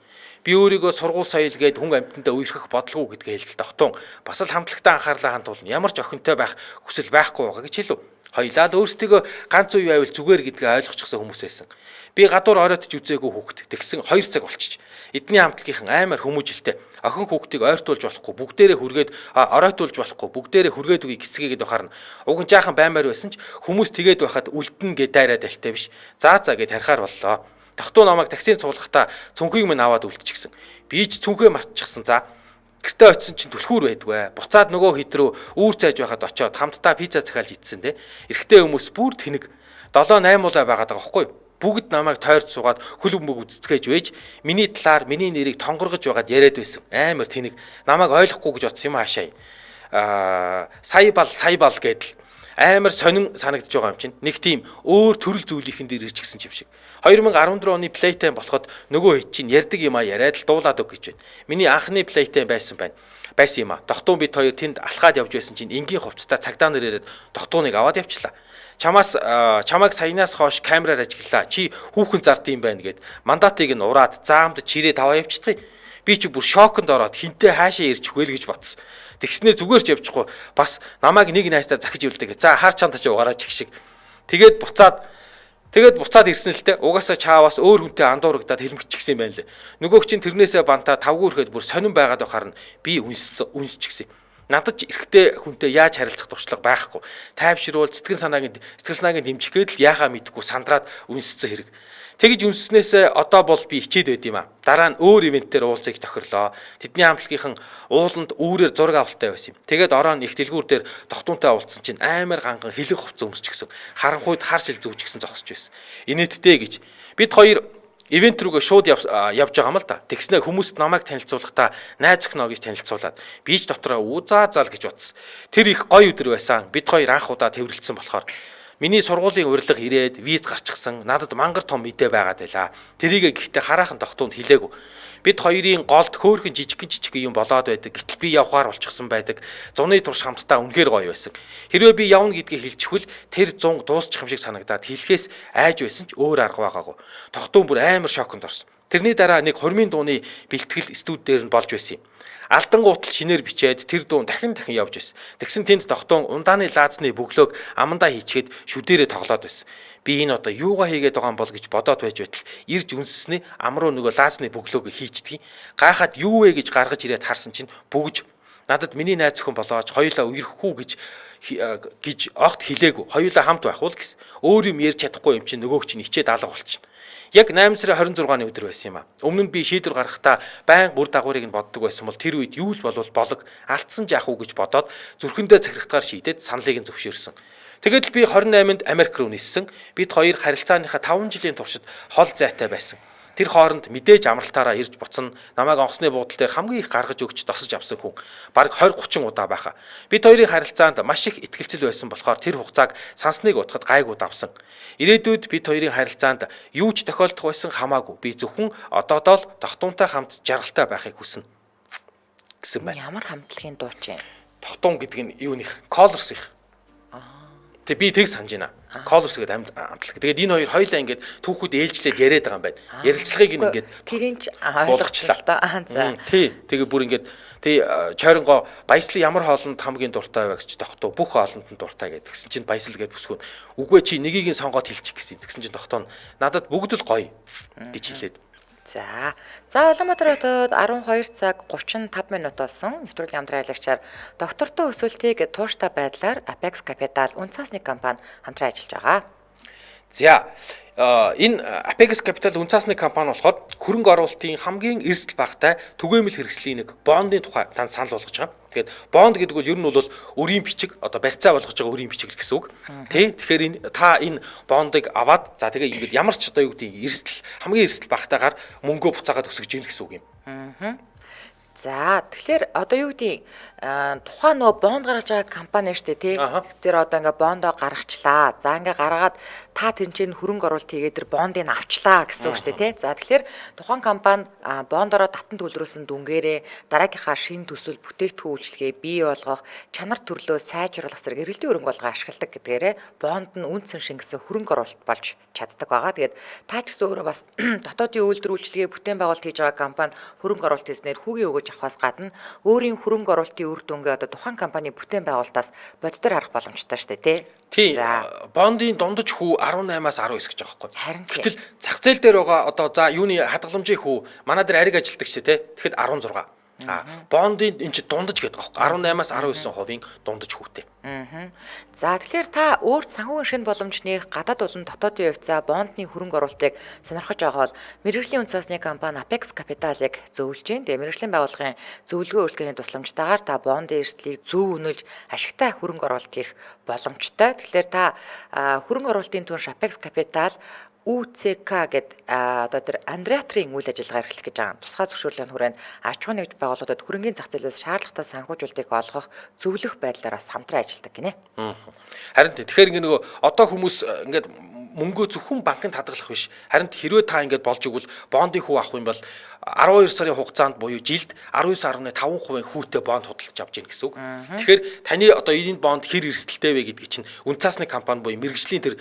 Би өөрийгөө сургууль соёл гээд хүн амьтандаа үерхэх бодлого гэдгээ хэлтэл тогтун бас л хамтлагтаа анхаарлаа хандуулна. Ямар ч охинтой байх хүсэл байхгүй байгаа гэж хэлв. Хоёлаа л өөрсдийгөө ганц үе байвал зүгээр гэдгээ ойлгочихсон хүмүүс байсан. Би гадуур оройтж үзээгүй хүүхэд. Тэгсэн 2 цаг болчих. Эдний хамтлагийнхан амар хүмүүжилтэй. Охин хүүхдийг ойртуулж болохгүй, бүгдээрээ хүргээд оройтуулж болохгүй, бүгдээрээ хүргээд үгүй гисгээгээд байхаар нь уг нь жаахан баймаар байсан ч хүмүүс тэгээд байхад үлдэн гээд дайраад альтай биш. За за гэд харихаар боллоо. Тогтуу намайг таксинд суулгахдаа цүнхийг минь аваад үлдчихсэн. Би ч цүнхээ мартчихсан. За гэртээ очисон чинь түлхүүр байдгүй. Буцаад нөгөө хэд рүү үүр цайж байхад очиод хамтдаа пицца захиалж идсэн те. Эрэгтэй хүмүүс бүр тэнэг 7 8 улаа байгаад байгаа байхгүй юу? Бүгд намайг тойрч суугаад хөл бөмбөг үзцгээж байж миний талаар миний нэрийг тонгоргож байгаад яриад байсан. Амар тэнэг намайг ойлгохгүй гэж бодсон юм хаашаа. Сая бал сая бал гэдэл амар сонин санагдаж байгаа юм чинь. Нэг тийм өөр төрөл зүйлийнхэн дээр ирчихсэн юм шиг. 2014 оны Playtime болоход нөгөө хэд чинь ярьдаг юм а яриад л дуулаад өг гэж байна. Миний анхны Playtime байсан байна. Байсан юм а. Тогтун бид хоёр тэнд алхаад явж байсан чинь энгийн хувцастай цагдаа нар ирээд тогтууныг аваад явчлаа. Чамаас чамайг саянаас хойш камераар ажиглаа. Чи хүүхэн зард юм байна гэд мандатыг нь ураад заамд чирээ таваа явчихдгийг. Би чи бүр шоконд ороод хинтээ хаашаа ирчих вэ л гэж бодсон. Тэгснээ зүгээр ч явчихгүй бас намайг нэг найстаа захиж явуулдаг. За хар чанта чи угаараач гэх шиг. Тэгээд буцаад ирсэн л те. Угаасаа чаавас өөр хүнтэй андуурагдаад хэлмэгчихсэн юм байна лээ. Нөгөөх чинь тэрнээсээ бантаа тавгүй ирэхэд бүр сонин байгаад байхаар нь би үнсчихсэн. Надад ч эрэгтэй хүнтэй яаж харилцах туршлага байхгүй. Тайвшруул сэтгэл санааг нь дэмжих гээд л яхаа мэдэхгүй сандраад үнссэн хэрэг. Тэгж үнснээсээ одоо бол би хичээд байд юм а. Дараа нь өөр ивентээр уулзыг тохирлоо. Тэдний хамтлагийнхан ууланд үүрээр зураг авалтай байсан юм. Тэгээд ороо нь их дэлгүүр дээр тогтуунтай уулзсан чинь амар ганхан хилэн хувцас өмсчихсэн. Харанхуйд хар жил зүүчихсэн зогсож байсан. Инээдтэй гэж. Бид хоёр ивент рүүгээ шууд явж байгаа юм л да. Тэгснээ хүмүүст намайг танилцуулахдаа найз охиноо гэж танилцуулаад би ч дотроо үзаа зал гэж бодсон. Тэр их гоё өдөр байсан. Бид хоёр анх удаа тэрвэрлсэн болохоор миний сургуулийн урилга ирээд виз гарчихсан. Надад мангар том мэдээ байгаад байлаа. Тэрийгэ гэхдээ хараахан тогтуунд хэлээгүй. Бид хоёрын голд хөөхөн жижигхэн юм болоод байдаг. Гэтэл би явхаар болчихсон байдаг. Зуны турш хамтдаа үнэхээр гоё байсан. Хэрвээ би явна гэдгийг хэлчихвэл тэр зун дуусчих юм шиг санагдаад хэлэхээс айж байсан ч өөр арга байгаагүй. Тогтуун бүр амар шоконд орсон. Тэрний дараа нэг хормын дууны бэлтгэл студ дээр нь болж байсан юм. Алдангуутал шинээр бичээд тэр дуун дахин явж байсан. Тэгсэн тэнд тогтун ундааны лаазны бөглөөг амандаа хийчихэд шүдээрээ тоглоод байсан. Би энэ одоо юугаа хийгээд байгаа юм бол гэж бодоод байж байтал ирж үнсснээ ам руу нөгөө лаазны бөглөөг хийчдэг. Гайхаад юу вэ гэж гаргаж ирээд харсан чинь бүгж надад миний найз зөвхөн болоож хоёулаа үерхгүй гэж огт хэлээгүй. Хоёулаа хамт байх уу гэсэн. Өөр юм ярьж чадахгүй юм чинь нөгөөх чинь ичээд алга болчихно. Яг 8 сарын 26-ны өдөр байсан юм а. Өмнө нь би шийдвэр гаргахдаа байнга үр дагаврыг нь боддог байсан бол тэр үед юу л болвол болог алдсан жаах уу гэж бодоод зүрхэндээ захирагдгаар шийдээд саналыг нь зөвшөөрсөн. Тэгээд л би 28-нд Америк руу ниссэн. Бид хоёр харилцааныхаа 5 жилийн туршид хол зайтай байсан. Тэр хооронд мэдээж амралтаараа ирж буцна. Намайг онгоцны буудал дээр хамгийн их гаргаж өгч досож авсан хүн. Бараг 20 30 удаа байхаа. Бид хоёрын харилцаанд маш их итгэлцэл байсан болохоор тэр хугацааг сансныг утгад гайгүй давсан. Ирээдүйд бид хоёрын харилцаанд юу ч тохиолдох байсан хамаагүй. Би зөвхөн одоодоо л тогтуунтай хамт жаргалтай байхыг хүснэ гэсэн байна. Ямар хамтлагийн дууч юм? Тогтун гэдэг нь юуных? Colors их. Тэг би тэг санаж байна. Colors гэдэг амтлаг. Тэгээд энэ хоёр хоёлаа ингээд түүхүүд ээлжлээд яриад байгаа юм байна. Ярилцлагыг ингээд тэрийн ч ойлгочлаа л да. За. Тий. Тэгээ бүр ингээд тий чойронгоо баяслан ямар хоолнд хамгийн дуртай вэ гэж тогтуу. Бүх хоолнд нь дуртай гэдэг. Тэгсэн чинь баясал гэдээ бүсгүүн. Үгүй чи нэгийг нь сонгоод хэлчих гэсэн. Тэгсэн чинь тогтоо надад бүгд л гоё гэж хэлээд. За. За Улаанбаатар хотод 12 цаг 35 минут болсон. Нэвтрүүлгийн хамтран аялагчаар доктортой өсөлтийг тууштай байдлаар Apex Capital үн цаасны компани хамтран ажиллаж байгаа. За энэ Apex Capital үн цаасны компани болохоор хөрөнгө оруулалтын хамгийн эрсдэл багатай түгээмэл хэрэгслийн нэг бондын тухай танд санал болгож байгаа. Тэгээд бонд гэдэг бол ер нь бол өрийн бичиг, одоо барьцаа болгож байгаа өрийн бичиг л гэсэн үг. Тэ? Тэгэхээр энэ та энэ бондыг аваад за тэгээ ингээд ямар ч одоо юу гэдэг эрсдэл хамгийн эрсдэл багатайгаар мөнгөө буцаагаад өсгөж гин гэсэн үг юм. За тэгэхээр одоо юу гэдэг тухайн нөгөө бонд гаргаж байгаа компани шүү дээ тий. Тэр одоо ингээ бондоо гаргачлаа. За ингээ гаргаад та тэнцэн хөрөнгө оруулалт хийгээд тэр бондыг авчлаа гэсэн үг шүү дээ тий. За тэгэхээр тухайн компани бондороо татан төлрөөсөн дүнгээрээ дараагийнхаа шинэ төсөл бүтээгдэхүүн үйлчилгээ бий болгох, чанар төрлөө сайжруулах зэрэг эргэлтийн хөрөнгө оруулалтаа ашигладаг гэдгээрээ бонд нь үнцэн шингэсэн хөрөнгө оруулалт болж чаддаг байгаа. Тэгээд та ч гэсэн өөрөө бас дотоодын үйлдвэр үйлчилгээ бүтээн байгуулалт хийж байгаа компани хөрөнгө оруулалт хийснээр хүүгийн өгөөж авахаас гадна өөрийн хөрөнгө оруулалтын үр дүнгээ одоо тухайн компани бүтээн байгуулалтаас боддоор харах боломжтой шүү дээ тий. Тий. Бондын дундаж хүү 18-аас 19 гэж байгаа байхгүй. Гэтэл зах зээл дээр байгаа одоо за юуны хадгаламжийн хүү манай дээр ариг ажилтдаг шүү дээ тий. Тэгэхэд 16. Бондын энэ чи дундаж гэдэг байгаа байхгүй. 18-аас 19% дундаж хүүтэй. За тэгэхээр та өөр санхүүгийн шинэ боломж нээх гадаад болон дотоодын хувьцаа бондны хөрөнгө оруулалтыг сонирхож байгаа бол мэргэжлийн үн цаасны компани Apex Capital-ыг зөвлөж байна. Тэгээ мэргэжлийн байгууллагын зөвлөгөө үйлчилгээний тусламжтайгаар та бондын эрсдлийг зөв үнэлж ашигтай хөрөнгө оруулалт хийх боломжтой. Тэгэхээр та хөрөнгө оруулалтын түнш Apex Capital ҮЦК гэд одоо тэр андреаторын үйл ажиллагаа эрхлэх гэж байгаа. Тусгай зөвшөөрлийн хүрээнд аж ахуйн нэгж байгууллагуудад хөрөнгийн зах зээлээс шаардлагатай санхүүжүүлэлтийг олгох, зөвлөх байдлаар бас хамтран ажилладаг гинэ. Харин тэгэхээр ингээ нөгөө одоо хүмүүс ингээд мөнгөө зөвхөн банкнд хадгалах биш. Харин хэрвээ та ингээд болж игэл бондын хүү авах юм бол 12 сарын хугацаанд буюу жилд 19.5% хүүтэй бонд худалдаж авч гин гэсэн үг. Тэгэхээр таны одоо энэ бонд хэр эрсдэлтэй вэ гэдгийг чинь үн цаасны компани буюу мэргэжлийн тэр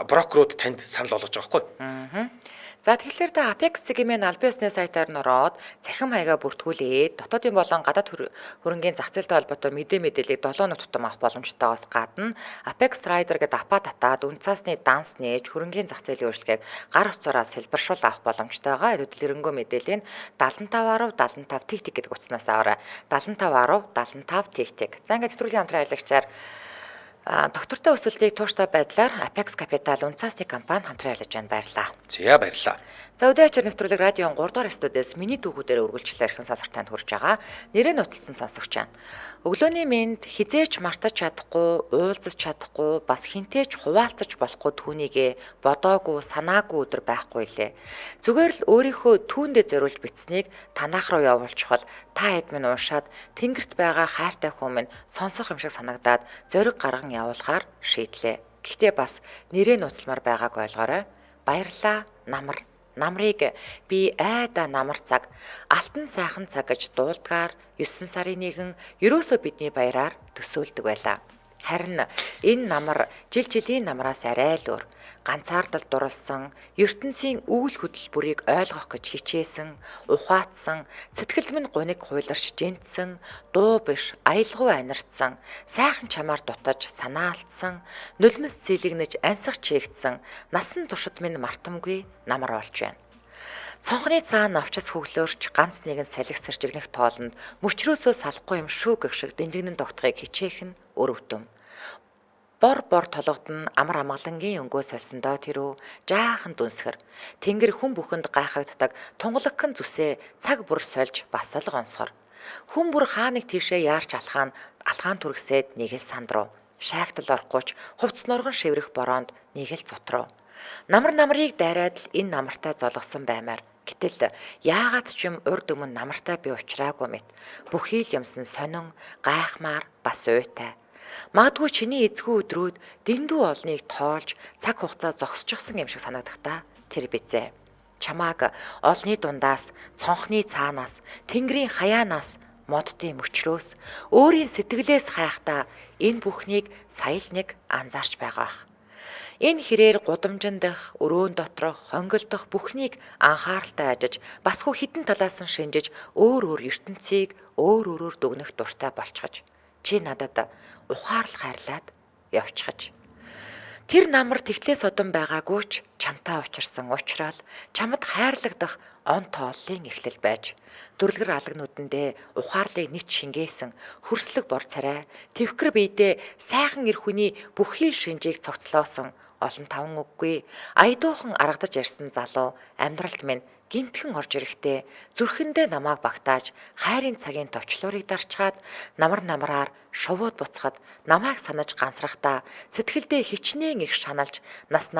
брокерууд танд санал болгож байгаа байхгүй. За тэгэхээр та Apex гэмээр албан ёсны сайтаар нь ороод цахим хаягаа бүртгүүлээд дотоодын болон гадаад хөрөнгийн зах зээлтэй холбоотой мэдээллийг 7 нот тутам авах боломжтойгоос гадна Apex Trader гэдэг апа татаад үн цаасны данс нээж хөрөнгийн зах зээлийн өөрчлөлтийг гар утсаараа сэлбэршуул авах боломжтойгоо дэлгэрэнгүй мэдээллийг 75 10 75 тэг тэг гэдэг утаснаас аваарай. 75 10 75 тэг тэг. За ингээд нэвтрүүлгийн хамтран ажиллагчаар доктортой өсөлтийг тууштай байдлаар Apex Capital үн цаасны компани хамтран ажиллаж байна. Баярлалаа. За баярлалаа. За өдөө ачаар нэвтрүүлэг радион 3 дугаар студиэс миний түүхүүдээр үргэлжлэлээр хэрхэн сонсох танд хүрж байгаа. Нэрээ нууцлсан сонсогч байна. Өглөөний мэнд хизээч мартаж чадахгүй, уулзаж чадахгүй, бас хинтээч хуваалцаж болохгүй түүнийгээ бодоогүй, санаагүй өдөр байхгүй лээ. Зүгээр л өөрийнхөө түүндээ зориулж бичсэнийг танаах руу явуулчихвал та хэд минь уншаад тэнгэрт байгаа хайртай хүн минь сонсох юм шиг санагдаад зориг гарган явуулахаар шийдлээ. Гэхдээ бас нэрээ нууцламар байгааг ойлгоорой. Баярлалаа намар. Намрыг би айда намар цаг, алтан сайхан цаг гэж дуулдгаар 9 сарын 1 ерөөсөө бидний баяраар төсөөлдөг байлаа. Харин энэ намар жил жилийн намраас арай л өөр. Ганцаардал дурлсан, ертөнцийн үйл хөдлөл бүрийг ойлгох гэж хичээсэн, ухаатсан, сэтгэл минь гуниг хуйларч жинтсэн, дуу биш, аялгау анирдсан, сайхан чамаар дутаж санаа алдсан, нулимс зэлэгнэж ансах чийгдсэн, насан туршид минь мартамгүй намар болж байна. Цонхны цаана навчас хөглөөрч ганц нэгэн салхи сэржигнэх тоолонд мөчрөөсөө салахгүй юм шүү гэх шиг дэнжигнэн тогтхыг хичээх нь өрөвдөм. Бор бор толгодон амар амгалангийн өнгөө сольсондоо тэрүү жаахан дүнсгэр тэнгэр хүн бүхэнд гайхагддаг тунгалагхан зүсээ цаг бүр сольж бас л гонсгор. Хүн бүр хаа нэг тийшээ яарч алхаан түргсээд нэг л санд руу шаагтал орохгүй ч хувцс нурган шиврэх бороонд нэг л цут руу. Намар намрыг дайраад л энэ намартай золгосон баймаар. Гэтэл яагаад ч юм урд өмнө намартай би уучраагүй мэт. Бүхий л юмсан сонин, гайхмаар бас уйтай. Магадгүй чиний эзгүй өдрүүд дэндүү олныг тоолж цаг хугацаа зогсчихсон юм шиг санагдах та тэр бизээ. Чамааг олны дундаас, цонхны цаанаас, тэнгэрийн хаяанаас, моддын мөчрөөс, өөрийн сэтгэлээс хайхдаа энэ бүхнийг сая л нэг анзаарч байгаа ах. Энэ хэрээр гудамжинд дах, өрөөн доторх, хонголдох бүхнийг анхааралтай ажиж, басгүй хідэн талаас нь шинжиж, өөр өөр ертөнцийг өөр өөрөөр дүгнэх дуртай болчихож, чи надад ухаарл хайрлаад явчихаж. Тэр намар тэгтлээ содон байгаагүй ч чамтай учирсан уучраал чамд хайрлагдах он тооллын эхлэл байж дүрлгэр алагнуудэндээ ухаарлыг нэт шингээсэн хөрслөг бор царай твхэр биедээ сайхан эр хүний бүхий шинжийг цогцлоосон олон таван үггүй аядуухан аргадаж ярьсан залуу амьдралд минь гинтхэн орж ирэхдээ зүрхэндээ намайг багтааж хайрын цагийн товчлуурыг дарчгаад намар намраар шувууд буцахад намайг санаж гансрахдаа сэтгэлдээ хичнээн их шаналж нас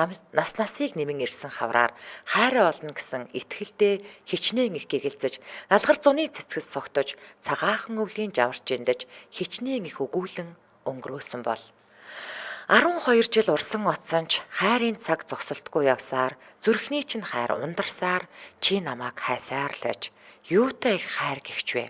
насыг нэмэн ирсэн хавраар хайраа олно гэсэн итгэлдээ хичнээн их гэгэлзэж налгар зуны цэцгэс цогтож цагаахан өвлийн жаварч эндэж хичнээн их өгүүлэн өнгөрөөсөн бол 12 жил урсан оцсон ч хайрын цаг зогсолтгүй явсаар зүрхний чинь хайр ундарсаар чи намайг хайсаар л аж юутай их хайр гихч вэ?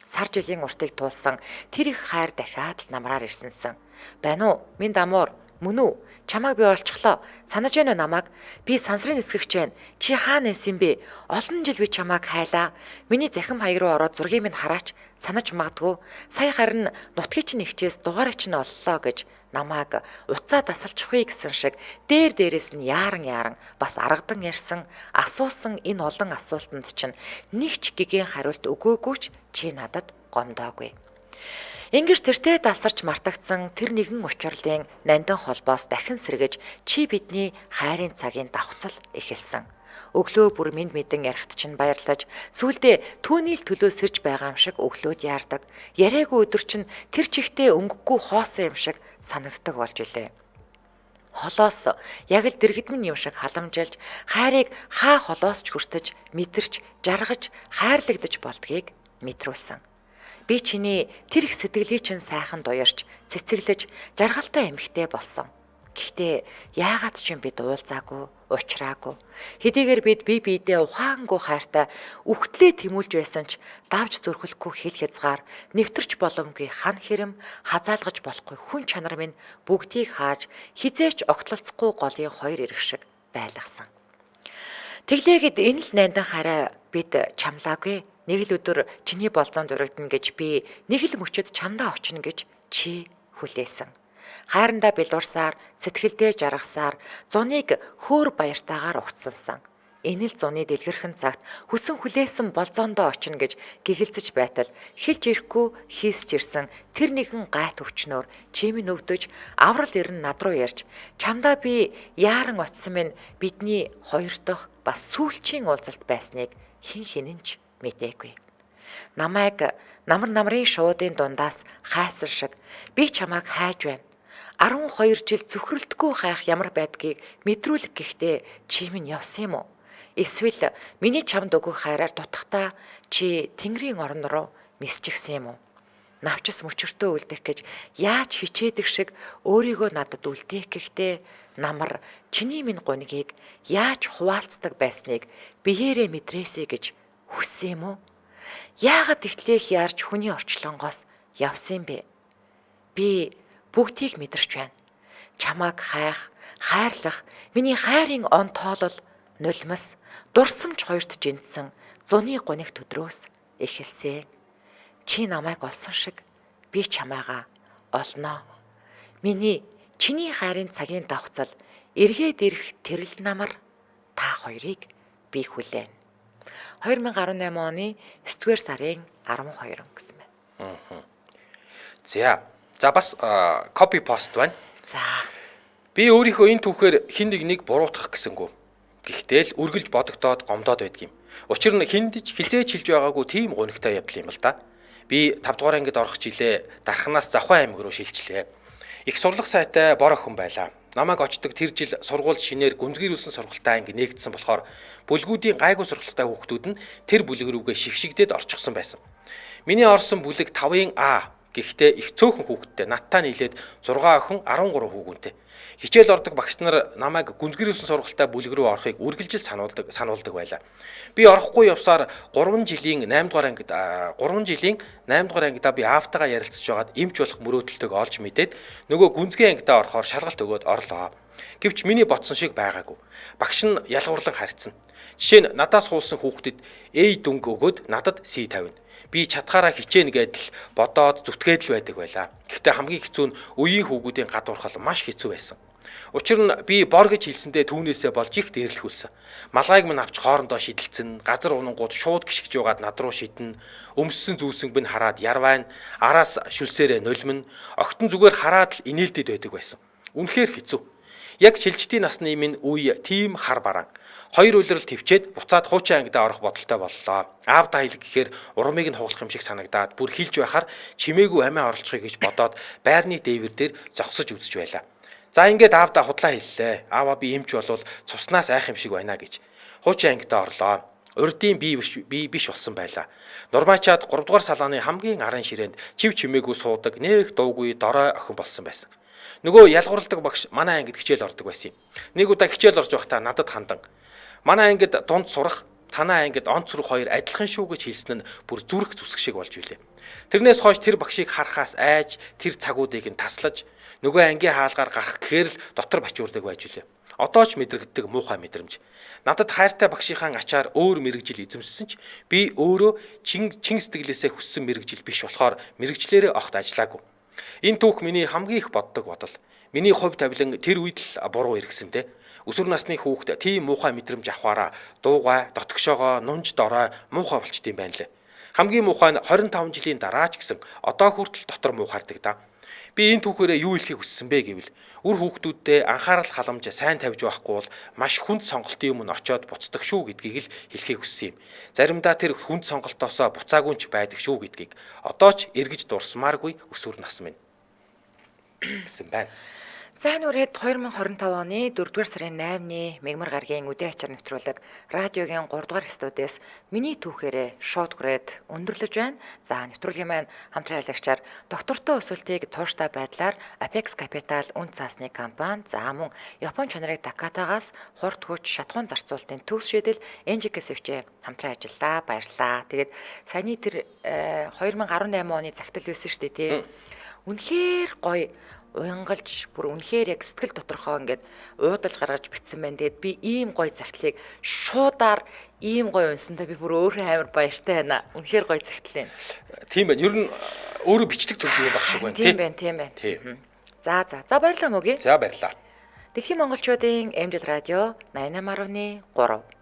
Сар жилийн уртыг туулсан тэр их хайр дахиад л намраар ирсэнсэн. Байна уу? Минь дамуур мөн үү? Чамайг би олчихлоо. Санаж байна уу намайг? Би сансрын нисгэгч байна. Чи хаана байсан юм бэ? Олон жил би чамайг хайлаа. Миний захим хаяг руу ороод зургийг минь хараач. Санаж магадгүй. Сая харин нутгийн чинь ихчээс дугаарыг чинь оллоо гэж намайг уцаа дасалчихвээ гэсэн шиг дээр дээрээс нь яаран яаран бас аргадан ярьсан асуусан энэ олон асуултанд чинь нэг ч гэгээн хариулт өгөөгүй ч чи надад гомдоогүй. Ингэр тэртээ дасарч мартагдсан тэр нэгэн учирлын нандин холбоос дахин сэргэж чи бидний хайрын цагийн давхцал эхэлсэн. Өглөө бүр минь мэдэн ярихт чинь баярлаж сүүлдээ түүний л төлөө сэрж байгаа юм шиг өглөөд яардаг. Яриаггүй өдөр чинь тэр чигтээ өнгөхгүй хоосон юм шиг санагддаг болж илээ. Холоос яг л дэргэдмэн юм шиг халамжилж хайрыг хаа холоос ч хүртэж мэдэрч жаргаж хайрлагдаж болдгийг мэдрүүлсэн. Би чиний тэр их сэтгэлийг чинь сайхан дуярч цэцэглэж жаргалтай эмхтэй болсон. Гэхдээ яагаад ч юм бид уулзаагүй, уучраагүй. Хэдийгээр бид бие биедээ ухаангүй хайртай үхтлээ тэмүүлж байсан ч давж зүрхлэхгүй хил хязгаар, нэвтэрч боломгүй хан хэрэм, хазаалгаж болохгүй хүн чанар минь бүгдийг хааж хизээч огтлолцохгүй голын хоёр эрэг шиг байлгасан. Тэглээгэд энэ л нандан харай бид чамлаагүй. Нэг л өдөр чиний болзоонд урагдана гэж би нэг л мөчөд чамдаа очино гэж чи хүлээсэн. Хайрандаа билуурсаар, сэтгэлдээ жаргасаар, зуныг хөөр баяртайгаар угтсансан. Энэ л зуны дэлгэрхэн цагт хүсэн хүлээсэн болзоондоо очино гэж гэгэлзэж байтал хэлж ирэхгүй хийсч ирсэн тэр нэгэн гайт өвчнөөр чи минь өвдөж аврал ирэн над руу ярьж чамдаа би яаран очсон минь бидний хоёр дахь бас сүүлчийн уулзалт байсныг хэн хинэн ч мдээгүй. Намайг намар намрын шуудын дундаас хайсан шиг би чамайг хайж байна. 12 жил зүхрэлтгүй хайх ямар байдгийг мэдрүүлэх гэхдээ чи минь явсан юм уу? Эсвэл миний чамд өгөх хайраар дутахтаа чи Тэнгэрийн орон руу нисчихсэн юм уу? Навчис мөчөртөө үлдэх гэж яаж хичээдэг шиг өөрийгөө надад үлдээх гэхдээ намар чиний минь гунигийг яаж хуваалцдаг байсныг биеэрээ мэдрээсэй гэж хүссэн юм уу? Яагаад тэгтлээх яарч хүний орчлонгоос явсан юм бэ? Би бүгдийг мэдэрч байна. Чамааг хайх, хайрлах, миний хайрын он тоолол, нулимс, дурсамж хоёрт жинсэн зуны гунигт өдрөөс эхэлсэн. Чи намайг олсон шиг би чамаагаа олноо. Миний чиний хайрын цагийн давхцал эргээд ирэх тэрл намар та хоёрыг би хүлээн. 2018 оны 9-р сарын 12 гэсэн байна. За. За бас copy post байна. За. Би өөрийнхөө энэ түүхээр хин нэг нэг буруутгах гэсэнгүү. Гэхдээ л үргэлж бодогдоод гомдоод байдаг юм. Учир нь хүнд ч хизээч хэлж байгаагүй тийм гунигтай явдал юм л да. Би 5 дугаар ангид орох жилээ Дарханаас Завхан аймаг руу шилжлээ. Их сурлах сайтай бор охин байлаа. Намайг очдог тэр жил сургууль шинээр гүнзгийрүүлсэн сургалтай анги нээгдсэн болохоор бүлгүүдийн гайгүй сургалтай хүүхдүүд нь тэр бүлэг рүүгээ шигшигдээд орчихсон байсан. Миний орсон бүлэг 5-ын А. Гэхдээ их цөөхөн хүүхэдтэй надтай нийлээд 6 охин 13 хүүгүнтэй. Хичээл ордог багш нар намайг гүнзгийрүүлсэн сургалтай бүлэг рүү орохыг үргэлжил сануулдаг байлаа. Би орохгүй явсаар 3 жилийн 8 дугаар ангид 3 жилийн 8 дугаар ангидаа би аавтайгаа ярилцж байгаад эмч болох мөрөөдөлтөйг олж мэдээд нөгөө гүнзгий ангидаа орохоор шалгалт өгөөд орлоо. Гэвч миний бодсон шиг байгаагүй. Багш нь ялгуурлан харьцсан. Жишээ нь надаас хуулсан хүүхдэд A дүнг өгөөд надад C тавина. Би чадхаараа хичээнэ гэдэл бодоод зүтгээд л байдаг байлаа. Гэхдээ хамгийн хэцүү нь үеийн хүүгүүдийн гадуурхал маш хэцүү байсан. Учир нь би бор гэж хэлсэндээ түүнээсээ болж их дээрлэхүүлсэн. Малгайг минь авч хоорондоо шидэлцэн, газар унангууд шууд гიშгэж байгаад над руу шидэн, өмссөн зүүсэнг минь хараад ярвайн, араас шүлсээрээ нулимн, огтон зүгээр хараад л инээлдэд байдаг байсан. Үнэхээр хэцүү. Яг шилжтийн насны минь үе тийм хар бараан. Хоёр улирал төвчээд буцаад хуучин ангидаа орох бодолтой боллоо. Аавдаа хэлэх гэхээр урмыг нь хугалах юм шиг санагдаад бүр хилж байхаар чимээгүй амиа орлцохыг гэж бодоод байрны дээвэр дээр зогсож үзэж байлаа. За ингээд аавдаа худлаа хэллээ. Ааваа би эмч болвол цуснаас айх юм шиг байна гэж. Хуучин ангидаа орлоо. Урдын бие биш болсон байлаа. Нурмаачаад 3 дугаар салааны хамгийн арын ширээнд чив чимээгүй суудаг нэг дуугүй дорой охин болсон байсан. Нөгөө ялгуурладаг багш манай ангид хичээл ордог байсан юм. Нэг удаа хичээл орж байхдаа надад хандан манай ангид дунд сурах, танай ангид онц сурах хоёр адилхан шүү гэж хэлсэн нь бүр зүрх зүсэх шиг болж билээ. Тэрнээс хойш тэр багшийг харахаас айж, тэр цагуудыг нь таслаж, нөгөө ангийн хаалгаар гарах гэхээр л дотор бачуурдаг байж билээ. Одоо ч мэдрэгддэг муухай мэдрэмж. Надад хайртай багшийнхаа ачаар өөр мэрэгжил эзэмшсэн ч би өөрөө чин сэтгэлээсээ хүссэн мэрэгжил биш болохоор мэрэгжлээрээ огт ажиллаагүй. Энэ түүх миний хамгийн их боддог бодол. Миний хувь тавилан тэр үед л буруу эргэсэн те. Өсвөр насны хүүхэд тийм муухай мэдрэмж авахаараа дуугай, дотгошоогоо, нунж дорой муухай болчдсон юм байна лээ. Хамгийн муухай нь 25 жилийн дараа ч гэсэн одоо хүртэл дотор муухайрдаг да. Би энэ түүхээрээ юу хэлхийг хүссэн бэ гэвэл үр хүүхдүүддээ анхаарал халамж сайн тавьж байхгүй бол маш хүнд сонголтын өмнө очиод буцдаг шүү гэдгийг л хэлхийг хүссэн юм. Заримдаа тэр хүнд сонголтоосоо буцаагүй ч байдаг шүү гэдгийг одоо ч эргэж дурсмааргүй өсвөр нас минь гэсэн байна. За энэ үрээд 2025 оны 4-р сарын 8-ны Мегмар гарагийн үдээ ачаар нэвтрүүлэг радиогийн 3 дугаар студиэс миний түүхээрээ шууд хүрээд өндөрлөж байна. За нэвтрүүлгийн маань хамтран ажиллагчаар доктортой өсөлтийг тууштай байдлаар Apex Capital үн цаасны компани, за мөн Япон чанарыг Такатагаас хурд хүч шатхуун зарцуулалтын төвс шийдэл NGK сэвчээ хамтран ажиллаа. Баярлалаа. Тэгээд саяны тэр 2018 оны загтал байсан шүү дээ, тий. Үнэхээр гоё уянгалж бүр үнэхээр яг сэтгэл доторхоо ингээд уудалж гаргаж бичсэн байна. Тэгээд би ийм гоё загтлыг шуудаар ийм гоё унсандаа би бүр өөрөө амар баяртай байна. Үнэхээр гоё загтал юм. Тийм байна. Ер нь өөрөө бичдэг төрлийн юм баг шиг байна. Тийм байна, тийм байна. Тийм. За за. За баярлалаа мөгийн. За баярлалаа. Дэлхийн монголчуудын MJL радио 88.3.